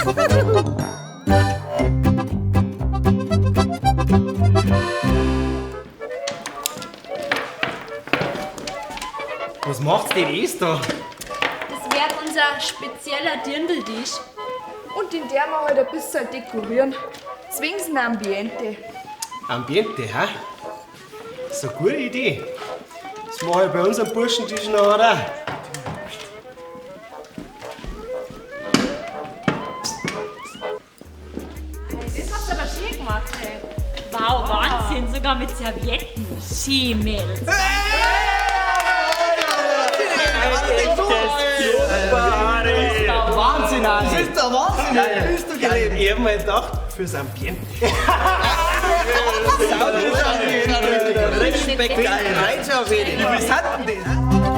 Was macht's denn das da? Das wäre unser spezieller Dirndltisch. Und den der wir halt ein bisschen dekorieren. Zwing's ein Ambiente. Ambiente, hä? Das ist eine gute Idee. Das mache ich bei unserem Burschentisch noch, oder? Das hast du aber schön gemacht, ey. Wow, Wahnsinn, sogar mit Servietten. Schimmel. Wahnsinn, Ari. Das ist der Wahnsinn, ey. Bist du gelebt? Ich hab mir gedacht, fürs Ambiente. Respekt, geil. Rein auf jeden. Wie sind denn das?